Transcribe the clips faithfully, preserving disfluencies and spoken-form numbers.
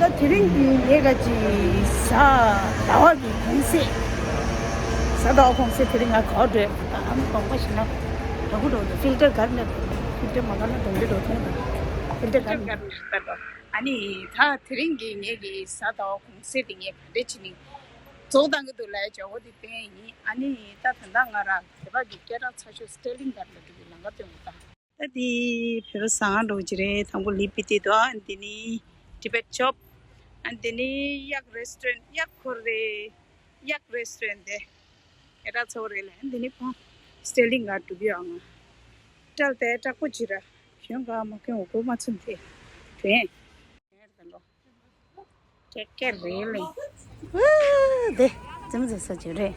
ད་དེ་རིང་གི་ངའི་ག་ཅི་གཟའ་ཟླ་བ་གི་གུང་གསེང་། གཟའ་ཟླ་བ་གུང་གསེང་དེ་རིང་ང་ག་བར་འགྲོ་ཡ། ད་ཨ་མ་གཏོང་པ་ཞིག་ན་ད་གུ་འགྲོ་འདུག་ཕིལ་ཏར་གར་ནས་ཕིལ་ཏར་མ་གར་ན་གདོང་འདྲེ་འགྲོ་ཐུབ་ན་ཕིལ་ཏར་གར་ནས་ད་འགྲོ། ཨ་ནི་ད་དེ་རིང་གི་ངའི་གི་གཟའ་ཟླ་བ་གུང་གསེང་དེ་ངས་ག་འདྲས་བྱས་ནས་རྫོགས་བཏང་གི་འདུག་ལབ་ཡ་བྱ་བོ་དེ་བསྟན་ཡིན། ཨ་ནི་ད་ད་ལྟ་ང་རང་བོད་པ་གི་སྐད་གྲགས་ཚ་ཤོས་སི་ཊར་ལིང་གར་ལ་འགྲོ་གི་ལམ་ཁ་སྟོན་གི་ད། ད་འདི་བོད་པ་ཟ་ཁང་འདྲ་བོ་ཅིག་རེད། དང་པོ་ལི་པི་ཏི་འདུག་འདི་ནི་ཊི་བེཊ་ཤོབ། ཨ་འདི་ནི་གཡག་རེ་སི་ཊོ་རན་ཊི། གཡག་འཁོར་རེད། གཡག་རེ་སི་ཊོ་རན་ཊི་དེ་སྐད་གྲགས་ཚ་བོ་རེད་ལ། འདི་ནི་ཁོང་སི་ཊར་ལིང་གར་འགྲོ་གི་ཡོད། ང་སྐྲ་དེ་དྲག་པོ་ཅིག་ར་གཞོན་ག་མ་གྱོན་འོ་གོ་མ་ཚུན་དེ་གྱོན། ཀེ་ཀེ་རེད་ལེ། ཨུ་དེ་ཙམ་ཟེར་ས་ཅིག་རེད།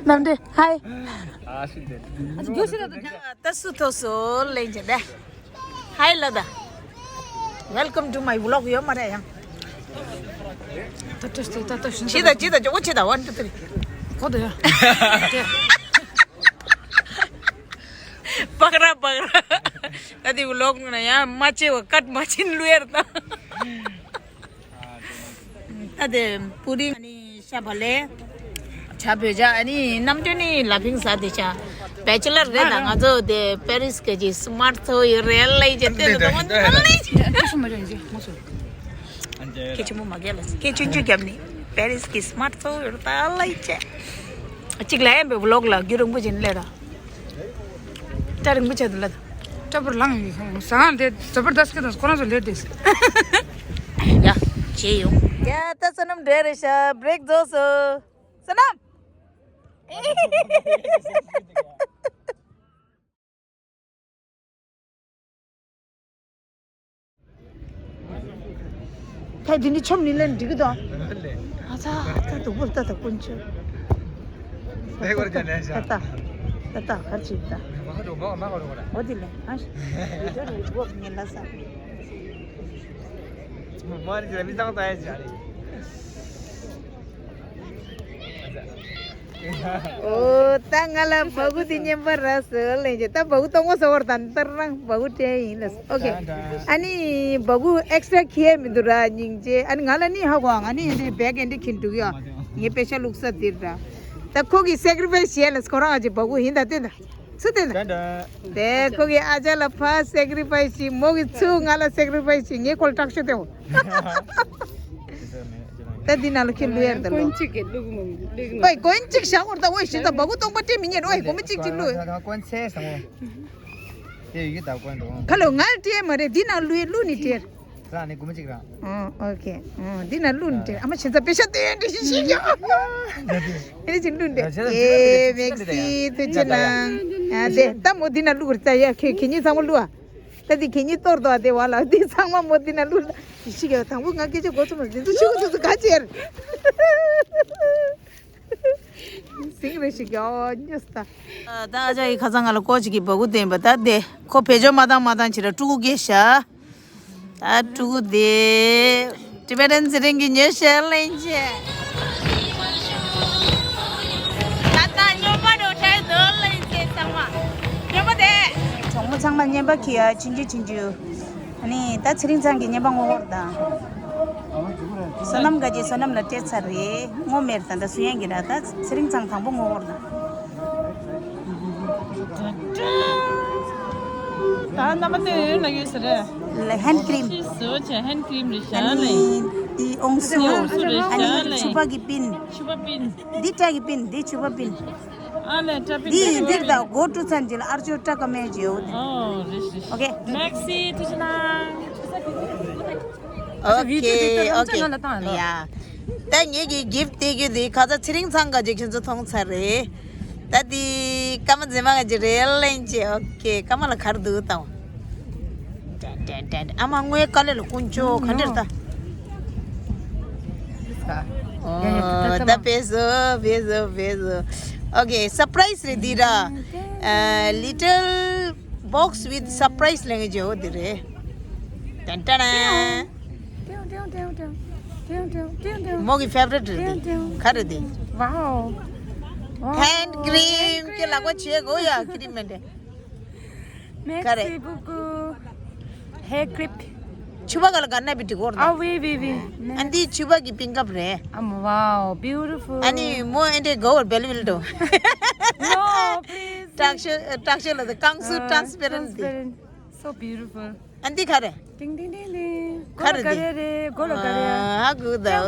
རྣམ་འདྲེན་ཧའི། ད་སུ་ཐོག་སུ་ལེན་ཅེ་དེ། Hi Lada. Welcome to my vlog. ཡོད་མ་རེད་ཡང་། ད་ལྟ་ད་ལྟ་ཤིན་ཅི་ད་ཅི་ད་ཅོ་ཅི་ད་ཝན་ཊུ་ཐི་རི། གོ་དོ་ཡ། པག་ར་པག་ར། ད་དེ་བི་ལོག་ནང་ཡང་མ་བྱེད་བ་ཀཊ་མ་བྱེད་ལུ་ཡར་ད། ད་དེ་པུ་རི་ནི་ཤ་བ་ལེ། ཇ་བོད་ཇ། ཨ་ནི་གནམ་གྲུ་ནི་ལ་ཕིང་ཟ་དེ་ཆ། བེ་ཅི་ལར་རེད་ད། ང་ཚོ་དེ་པེ་རིས་གི་ཇི་སི་མ་ཐོ་ཡི་རེད་ལེ་ཇེ་དེ་དེ་དེ་དེ་དེ་དེ་དེ། སྐད་ཆེན་པོ་མ་རྒྱག་ལ། སྐད་ཆུང་ཆུང་བརྒྱབ་ནི། པེ་རིས་གི་སི་མ་ཐོ་ཡི་རེད་ད་ལེ་ཇེ། གཅིག་ལ་ཡང་བོད་ལོག་ལ་རྒྱུ་རིང་པོ་ཅན་ལེ་ར། སྐྲ་རིང་པོ་བྱས་འདུག་ལ། སྐྲ་བོར་ལངས་ཡོད་ཁང་ཟ་ཁང་དེ་ཛ་བར་དསྟ་སྐད་དང་ཁོ་རང་ཚོ་ལས་དེ། ཡ། བྱས་ཡོང་། ཡ་ད་བསོད་ནམས་འདྲེ་རེད་ཤག་བྷི་རེག་རྫོགས་སོ། བསོད་ནམས། ད་འདི་ནི་ཆོམ་ནི་ལན་འགྲིག་གི་དོ། ཨ་ཚ་ད་དུ་བུར་ད་ད་ཀུན་ཆོད། ད་ད་ད་ད་གར་ཅིག་ད། འོ་དི་ལེ་ཨ་ཤི་ད་རུ་འགོག་ཉེ་ལ་ས། མ་རི་ཅི་ལ་མི་ཚང་ད་ཡ་ཅི་ཨ་རི། ཨོ། ད་ང་ལ་སྦ་ཁུག་དེ་རྙེད་པ་ར་ཟེར་ལེན་བྱས། ད་སྦ་ཁུག་གཏོང་བ་ཟེར་བར་ད་ལྟར་རང་སྦ་ཁུག་སྤྲད་ཡིན་ལ། ཨོ་ཁེ། ཨ་ནི་སྦ་ཁུག་ཨེག་སི་ཊ་ར་ཁྱེར་མི་འདུག་ར་སྙིང་རྗེ། ཨ་ནི་ང་ལ་ནི་ཧ་གོ་ཨ་ནི་འདི་བེག་ཨེ་འདྲ་ཁྱེར་འདུག་ཡ། ངའི་པེ་ཤ་བླུགས་ས་འདིར་ར། ད་ཁོ་གི་སེག་རི་ཕའི་སི་བྱས་ལ་ཁོ་རང་ཨ་ཅེ་སྦ་ཁུག་ཡིན་ད་ལྟོས་ད། ཚུར་ལྟོས་ད། དེ་ཁོ་གི་ཨ་ཅག་ལ་ཕར་སེག་རི་ཕའི་སི་བྱས། མོ་གི་ཚུར་ང་ལ་སེག་རི་ཕའི་སི་བྱས། ངའི་ཁོ་ལ་སྐྲག་ཤོས་དེ་འོ། ད་འདི་ནང་ལ་ཁྱེད་བླུག་ཡར་ད་ལོ། ཀོན་གཅིག་གི་བླུག་མ་བླུག་ནོ། ཨོའི་ཀོན་གཅིག་བཞག་འོར་ད། ཨོའི་ཤི་ད་སྦ་ཁུག་སྟོང་པ་སྤྲད་མི་ཉན། ཨོའི་སྒོར་མོ་གཅིག་གཅིག་བླུག་ཀོན་ཚེ་སང་ཨོ། དེ་ཡི་ད་ཀོན་དོ། ཁ་ལོ་ང་སྤྲད་མ་རེད། འདི་ནང་བླུག་བླུག་ནི་སྤྲད། རང་ནི་སྒོར་མོ་གཅིག་རང་། ཨོ་ཨོ་ཁེ། ཨོ་འདི་ནང་བླུག་ནི་སྤྲད། ཨ་མ་ཤི་ད་པེ་ཤ་དེ་འདྲ་ཞིག་ཤི་ཡོ། ཨེ་ཅི་བླུག་འདྲ། ཨེ་མེག་སི་ཐུགས་རྗེ་གནང་། ཨ་དེ་ད་མོ་འདི་ནང་བླུག་རེད་ད། ཡ་ཁེ་ཁེ་ཉིད་ཚང་མ་བླུག་ཨ། ད་འདི་གད་སྙིགས་གཏོར་དོ་དེ་བ་ལ་དེ་ཚང་མ་མོ་འདི་ན་བླུགས་ལ་ཤི་ག་དང་པོ་ང་སྐད་ཆ་གོ་ཚོད་མ་འདི་ཚོ་ཤི་གོ་ཚོད་ཚོད་ག་ཅེར་སིང་རེ་ཤི་ག་ཉོས་ད། ད་ཨ་ཅག་གི་ཁ་སང་ང་ལ་ཀོ་ཅིག་གི་སྦ་ཁུག་བསྟན་པ་ད་དེ་ཁོ་བེད་སྤྱོད་མ་བཏང་མ་བཏང་ཅི་ར་ཕྲུ་གུ་སྐྱེས་ཤག་ད་ཕྲུ་གུ་དེ་ཊི་བེ་ཊན་ཚེ་རིང་གི་ཉོས་ཤག་ལེན་ཆེ། ད་ད་སྨྱོན་པ་འགྲོ་ཆེ་དོ་ལེན་ཆེ་ཚང་མ། སྨྱོན་པ་དེ། གྲོགས་མོ་ཚང་མ་སྨྱོན་པ་ཁྱི་ཡ་ཆུང་ཆུང་ཆུང་ཆུང་། ཨ་ནི་ད་ཚེ་རིང་ཚང་གི་སྨྱོན་པ་ངོ་རྒོལ་དང་། བསོད་ནམས་དགའ་ཅན་བསོད་ནམས་ལ་སྤྲད་ཚར་རེད། ངོ་མེར་དང་ད་སུ་ཡན་གྱི་ར་ད་ཚེ་རིང་ཚང་དང་པོ་ངོ་རྒོལ་དང་། ད་རྣམ་པ་དེ་ཡོད་ན་ཡོད་ས་རེད། ལ་ཧན་ཁི་རིམ། ཤི་སོ་ཆེ་ཧན་ཁི་རིམ་རེད་ཤག་ཨ་ལེ། ནི་དེ་ཨོང་སུ། ཨོང་སུ་རེད་ཤག་ཨ་ལེ། ཨ་ནི་ཕྱུ་པ་གི་པིན། ཕྱུ་པ་པིན། འདི་སྐྲ་གི་པིན། འདི་ཕྱུ་པ་པིན། ཨ་ལེ་སྐྲ་པིན། འདི་འདིར་ད་སྒོ་བཀྲུ་ཚར་རྗེས་ལ་ཨར་ཅོ་སྐྲ་ཀ་མེད་ཅེ་ཡོད། ཨོ་རེད་རེད། ཨོ་ཁེ། མེག་སི་ཐུགས་རྗེ་གནང་། ཨོ་ཁེ་ཨོ་ཁེ། ཡ། ད་ངེད་ཀྱི་གིཕ་སྟེར་རྒྱུ་དེ་ཁ་ཚ་ཚེ་རིང་ཚང་ག་ཅིག་ཁྱེད་ཚོ་མཐོང་ཚར་རེད། ད་དེ་སྐར་མ་མཛེས་མ་ག་ཅིག་རེད་ལེན་ཆེ། ཨོ་ཁེ། སྐར་མ་ལ་གར་འདུག་དང་། ཨ་མ་དངོས་དཀའ་ལས་ལ་ཀུན་སྤྱོད་ག་འདྲ་ད། ཨོ་ད་ཕེབས་སོ་ཕེབས་སོ་ཕེབས་སོ། ཨོ་ཁེ། སར་པ་རའི་སི་རེད་འདི་ར། ཨ་little box with surprise ལེན་གྱི་འོ་འདི་རེད། ཏན་ཏན། མོ་གི་ཕེབ་རེ་ཊི་རེད་འདི། ག་རེ་འདི། Wow. ཧེན་ཌི་ཀི་རིམ་ཁྱེད་ལག་པ་བྱེད་དགོས་ཡ། ཀི་རིམ་མེད་འདྲ། ག་རེ། མེག་སི་བུ་ཀུ་ཧེ་ཀི་རིམ། ཕྱུ་པ་ག་ལ་ག་ན་བི་ཏི་གོར་ད། ཨ་ཝི་ཝི་ཝི། ཨ་འདི་ཕྱུ་པ་གི་པིང་ཀབ་རེད། ཨ་མ་ཝའོ། བིའུ་ཊི་ཕུལ། ཨ་ནི་མོ་ཨེ་འདྲའི་གོ་བར་བེལ་ཝིལ་ཏོ། ནོ་པི་ལི་སི། དྲག་ཤོས་དྲག་ཤོས་ལ་དེ་ཀང་སུ་ཊ་རན་སི་པེ་རན་སི། So beautiful. ཨ་འདི་ག་རེ། ཏིང་ཏིང་ཏིང་ཏིང་། ག་རེ་འདི། ག་རེ་རེད། གོ་ལ་ག་རེ། ཨ་ཧ་གོ་ད་ཟེར།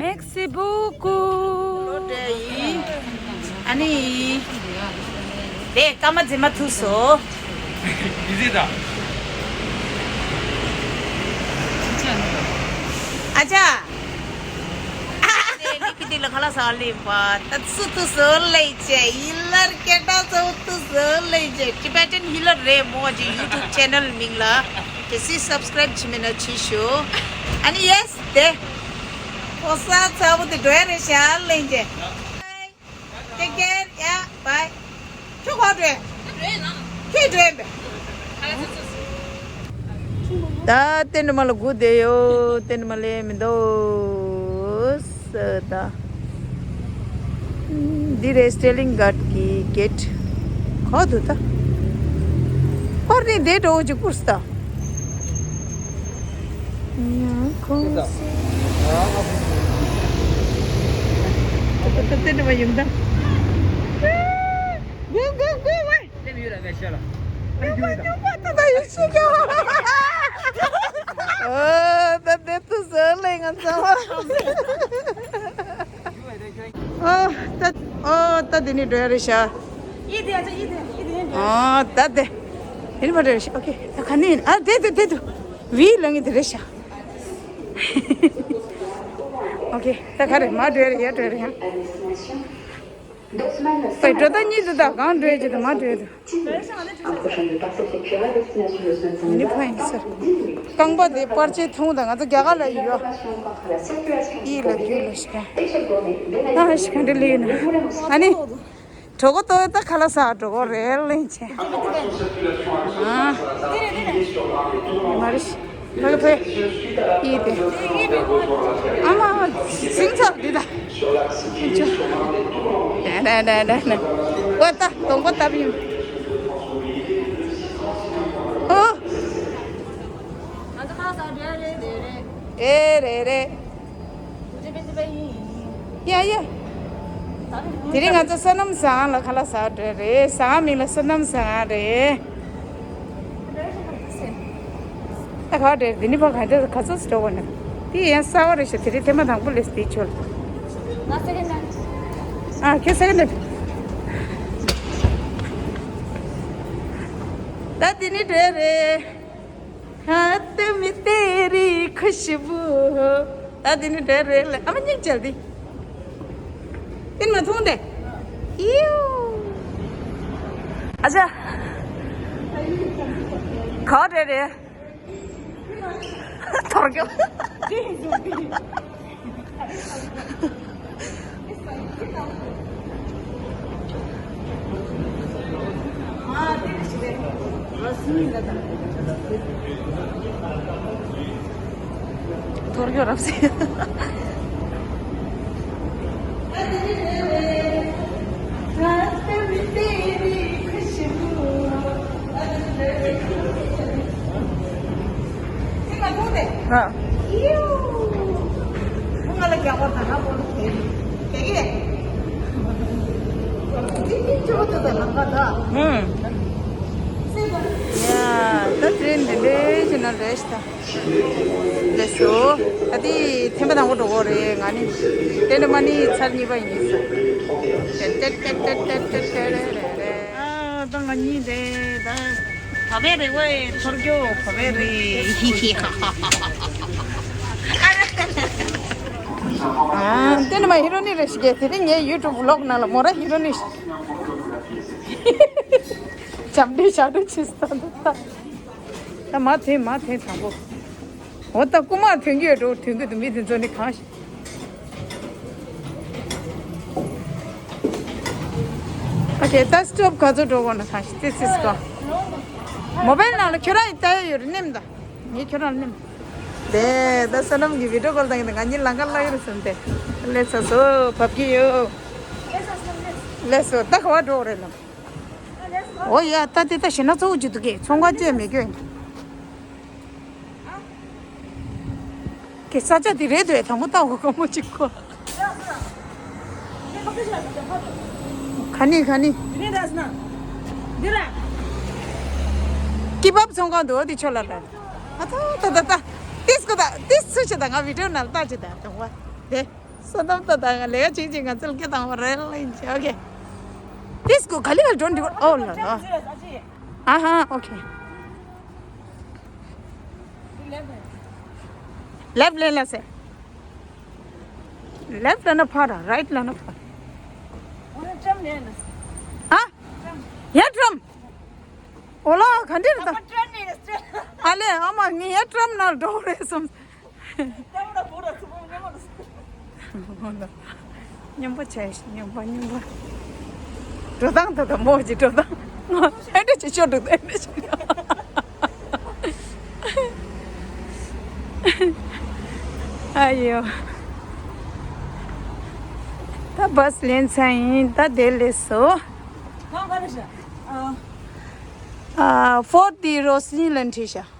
མེག་སི་བུ་ཀུ། ཨ་ནི། དེ་སྐར་མ་འཛིན་མ་ཐུག་སོ། ཨི་ཟི་ད། ཨ་ཅག་ལི་ཁི་ཏི་ལ་ཁ་ལག་ཟ་ལེ་བ། ད་སུ་ཐུ་སོ་ལེ་ཅེ། ཧི་ལར་ཀེ་ཏ་སོ་ཐུ་སོ་ལེ་ཅེ། Tibetan Healer རེད་མོ་ཅེ། YouTube channel མིང་ལ། དེ་སི་སབ་སི་ཀ་རེབ་བྱེད་མེད་ན་བྱེད་ཤོག་ཨ་ནི་ཡེ་སི་དེ། ཨོ་ས་ཚ་བོ་དེ་འགྲོ་ཡ་རེད་ཤག་ལེ་ཅེ། Take care. Yeah, bye. ཁྱོད་ག་འགྲོ། ཁྱོད་འགྲོ་ཡིན་པས། ད་ཏན་ཏན་མ་ལ་སྒུག་བསྡད་ཡོད། ཏན་ཏན་མ་ལས་མི་འདུག་ས་ད། འདི་རེད་སི་ཊེ་ལིང་གྷཊ་གི་གེ་ཊི། ག་འདུག་ད། པར་ནི་དེ་འགྲོ་འོ་ཅིག་བསྐུར་སི་ད། ཡང་ཁོང་ད་ད་ད་ད་ཡིན་ད། གུ་གུ་གུ་ཝེ། སླེབས་ཡོད་ལ་ངས་ཤོད་ལ། སླེབས་ཡོད་ད། ད་ད་ཡིན་ཤི་ག་ཨོ་ད་དེ་ཏུ་ཟེར་ལེ་ང་ཚང་མ། ཨོ་ད་ཨོ་ད་དེ་ནི་འགྲོ་ཡ་རེད་ཤག་ཡིད་དེ་ཡ་ཡིད་དེ་ཡིད་དེ། ཨོ་ད་དེ་ཡིན་པ་རེད་ཤག་ཨོ་ཁེ། ད་ག་ནས་ཡིན། ཨ་དེ་དེ་དེ་དུ་བི་ལ་ངེ་དེ་རེད་ཤག་ཨོ་ཁེ། ད་ག་རེ་མ་འགྲོ་ཡ་རེད། ཡ་འགྲོ་ཡ་རེད་ཡ། ད་འགྲོ་ད་གཉིས་དུ་ད་གང་འགྲོ་ཡ་ཅི་ད་མ་འགྲོ་ཡ་དུ། ནི་ཕ་ཡིན་ས། རྐང་པ་དེ་པར་ཆས་ཐུང་ད་ང་ཚོ་རྒྱ་གར་ལ་ཡོད། ཡིད་ལ་རྒྱུད་ལ་ཤི་ཁ། ཨ་ཤི་ཁ་འདི་ལི་ཡིན་ན། ཨ་ནི། གྲོད་ཁོག་ལྟོགས་ད་ཁ་ལག་ཟ་གྲོད་ཁོག་རེད་ལེན་ཆེ། ཨ། མ་རེད། ཕ་གི་ཕ། ཡིད་དེ། ཨ་མ་ཨ་མ་ཟིང་ཚར་འདི་ད། ཨ་ཅོ། ད་ད་ད་ད་ད། ཨོ་ད་གདོང་པ་བཏབ་ཡིན། ཨོ། ང་ཚོ་ཁ་ལག་ཟ་འགྲོ་ཡ་རེད་དེ་རེད། ཨེ་རེད་རེད། ཡ་ཡ། དེ་རིང་ང་ཚོ་སོ་ནམ་ཟ་ཁང་ལ་ཁ་ལག་ཟ་འགྲོ་རེད། ཟ་ཁང་མིང་ལ་སོ་ནམ་ཟ་ཁང་རེད། ད་ག་རེད། འདི་ནི་ཕ་ག་འདྲ་ག་ཚོད་སི་འགྲོ་བ་ན། དེ་ཡང་གསར་བ་རེད་ཤག་དེ་རིང་ཐེངས་མ་དང་པོ་ལས་དེ་ཆོལ། ང་སེ་ཀེན་ཌ། ཨ་ཁྱེད་སེ་ཀེན་ཌ། ད་དེ་ནི་འགྲོ་རེད། ཧ་ཏི་མི་ཏེ་རི་ཁུ་ཤི་བུ། ད་དེ་ནི་འདྲ་རེད་ལ་ཨ་མ་སྙིང་རྗེ་དེ། ཏིན་མ་ཐུང་དེ། ཡིའུ། ཨ་ཅག་ག་རེ་རེད། ཐོར་རྒྱུ། ཐོར་རྒྱུ་རབ་སེ། ང་ལ་རྒྱག་པ་ད་ཧ་པོ་ལ་ཁེལ་ཁེལ་གི་རེད། ཅི་ཅི་ཅོ་ཏོ་ད་ལང་ག་ད། ཧུམ། ཡ་ད་དྲན་འདི་འདྲའི་ཅི་ན་རེད་ཤི་ད། ལེགས་སོ། ད་དེ་ཐེམ་པ་དང་པོ་འགྲོ་གོ་རེད་ང་ནི། དེ་འདྲ་མ་ནི་ཚར་གཉིས་པ་ཡིན་ས། ཏེ་ཏེ་ཏེ་ཏེ་ཏེ་ཏེ་ཏེ་རེ་རེ་རེ། ཨ་ད་ང་གཉིས་རེད་ད། བ་བའི་རེ་བའི་ཐོར་རྒྱུ་བ་བའི་རེ། ཧི་ཧི་ཧ་ཧ་ཧ་ཧ། ཨ་དེ་ནི་མ་ཧི་རོ་ནི་རེ་ཞིག་གེ་དེ་རིང་ངའི་ཡུ་ཊུབ་ཝི་ལོག་ནང་ལ་མོ་ར་ཧི་རོ་ནི་ཞིག་ཇམ་འདྲེ་ཞག་འདྲེ་ཆེ་སྟོན་ད། ད་མ་ཐོན་མ་ཐོན་དང་པོ། འོ་ད་རྐུ་མ་ཐོན་གྱི་ཡོད་འགྲོ། ཐོན་གྱི་འདུག་མི་དེ་ཚོ་ནི་གང་ཞིག་ཨོ་ཁེ། ད་སི་ཊོབ་ག་ཚོད་འགྲོ་དགོས་ན་གང་ཞིག་ཏི་སིས་གོ། མོ་བེལ་ནང་ལ་ཁྱོད་རང་ཡི་ལྟ་ཡ་ཡོད་རེད་ནེམ་ད། ངས་ཁྱོད་རང་ལ་ནེམ། དེ་ད་སོ་ནམ་གྱི་བི་ཌིའོ་ཀོལ་བཏང་གི་འདུག་ང་གཉིས་ལང་ཀ་ལ་ཡོད་རེད་བསམ་སྟེ། སླེབས་ཚར་སོང་བབས་ཀྱི་ཡོད། ལགས་སོ། ད་ག་བ་འགྲོ་རེད་ལགས། འོ་ཡ། ད་དེ་ད་ཞེ་ན་གཙོ་བོ་ཅིག་འདུག་གས། ཚོང་ཁང་བཅས་མེད་རྒྱུ་ཡིན། གི་ས་ཆ་དེ་རེད་དོ། དང་པོ་ལྟ་འོ་ག་མོ་ཅིག་གོ། ག་ནི་ག་ནི། ཀི་བབ་ཚོང་ཁང་འདུག་འོ་དེ་ཕྱོགས་ལ་ལ། ཨ་ད་ད་ད་ད། ཏིས་ཀོ་ད་ཏིས་ཚུ་ཆེ་ད། ང་བི་ཌིའོ་ནང་ལ་ལྟ་ཅི་ད་དང་བ། དེ། ས་དམ་ད་ད་ང་ལས་ཀ་བྱེད་ཅིག་ང་ཚོ་ལ་སྐད་བཏང་བ་རེད་ལ་ཡིན་ཅི། ཨོ་ཁེ། ཏིས་ཀོ་ག་ལི་ག་འགྲོ་འདི་ཨོ་ལ་ལ། ཨ་ཧ། ཨོ་ཁེ། ལེབ་ལེན་ལ་སེ། ལེབ་ལ་ན་ཕར་ར་རའིཊ་ལ་ན་ཕར། ཨ། ཡ་ཀྲམ། ཨོ་ལ་ག་འདྲ་རེད་ད། ཨ་ལེ་ཨ་མ་ངས་ཡ་ཀྲམ་ནང་འགྲོ་རེད་སོང་། སྙོམས་པོ་བྱས་ཤིག་སྙོམས་པོ་སྙོམས་པོ། འགྲོ་སྟངས་ད་ད་མོ་ཅིག་འགྲོ་སྟངས། ཨེ་འདྲ་ཅིག་ཤོར་འདུག་ཨེ་འདྲ་ཅིག་ཨ་ཡོ། ད་བཱས་ལེན་ཚར་ཡིན། ད་དེ་ལས་སོ། ཨ། ཕོར་ཌི་རོ་སི་ལ་འཁྲིད་ཤག